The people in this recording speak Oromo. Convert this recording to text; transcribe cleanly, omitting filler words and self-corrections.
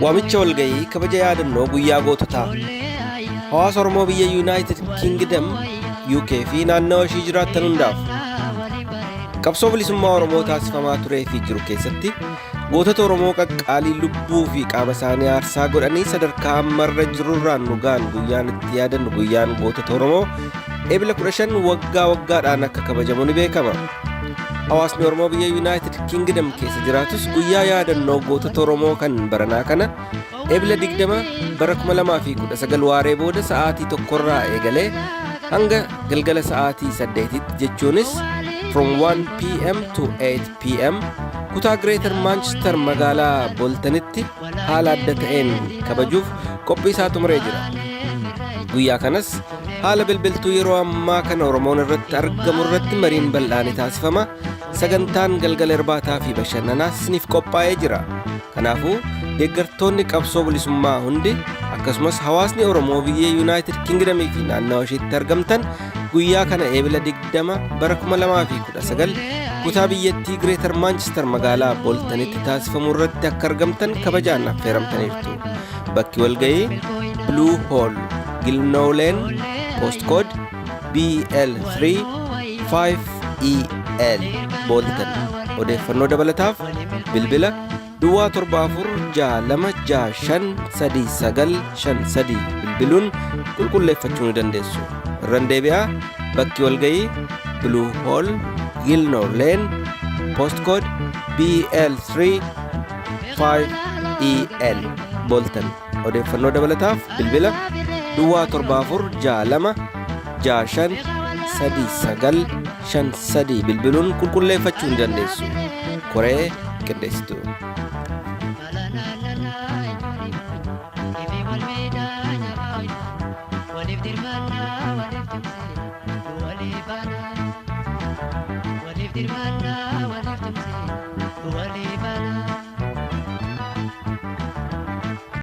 Waamicha walgayii kabaja yaadannoo guyyaa goototaa. Hawaasa Oromoo biyya United Kingdom, UK fi naannawa ishii jiraattan hundaaf. Qabsoo bilisummaa Oromoo taasifamaa turee fi jiru keessatti gootota Oromoo qaqqaalii lubbuu fi qaama isaanii aarsaa godhanii sadarkaa ammarra jirurraan nu ga'an guyyaan itti yaadannu guyyaan gootota Oromoo Ebila 15 waggaa waggaadhaan akka kabajamu ni beekama. Hawaasni Oromoo biyya United Kingdom keessa jiraatus guyyaa yaadannoo gootota Oromoo kan baranaa kana Ebila 20 bara 2019 waaree booda sa'aatii tokkorraa eegalee hanga galgala sa'aatii 8tti, jechuunis from 1 p.m. to 8 p.m., kutaa Greater Manchester magaalaa Boltonitti haala adda ta'een kabajuuf qophii isaa xumuree jira. Guyyaa kanas haala bilbiltuu yeroo ammaa kana Oromoon irratti argamu irratti mariin bal'aan taasifama. Sagantaan galgala irbaataa fi bashannanaas isiniif qophaa'ee jira. Kanaafuu deeggartoonni qabsoo bilisummaa hundi, akkasumas hawaasni Oromoo biyya United Kingdom fi naannawa isheetti argamtan, guyyaa kana Eebila 20 bara 2019 kutaa biyyattii Greater Manchester magaalaa Boltonitti taasifamu irratti akka argamtan kabajaan affeeramtaniirtu. Bakki walgayii Blue Hall, Gilnow Lane, postcode BL3 5EL, Bolton. Odeeffannoo dabalataaf bilbila 7462653953 bilbiluun qulqulleeffachuu ni dandeessu. Irran deebi'aa, bakki walgayii Blue Hall, Gilnow Lane, postcode BL3 5EL, Bolton. Odeeffannoo dabalataaf bilbila 7462653953 bilbiluun qulqulleeffachuu ni dandeessu. Koree qindeessitu.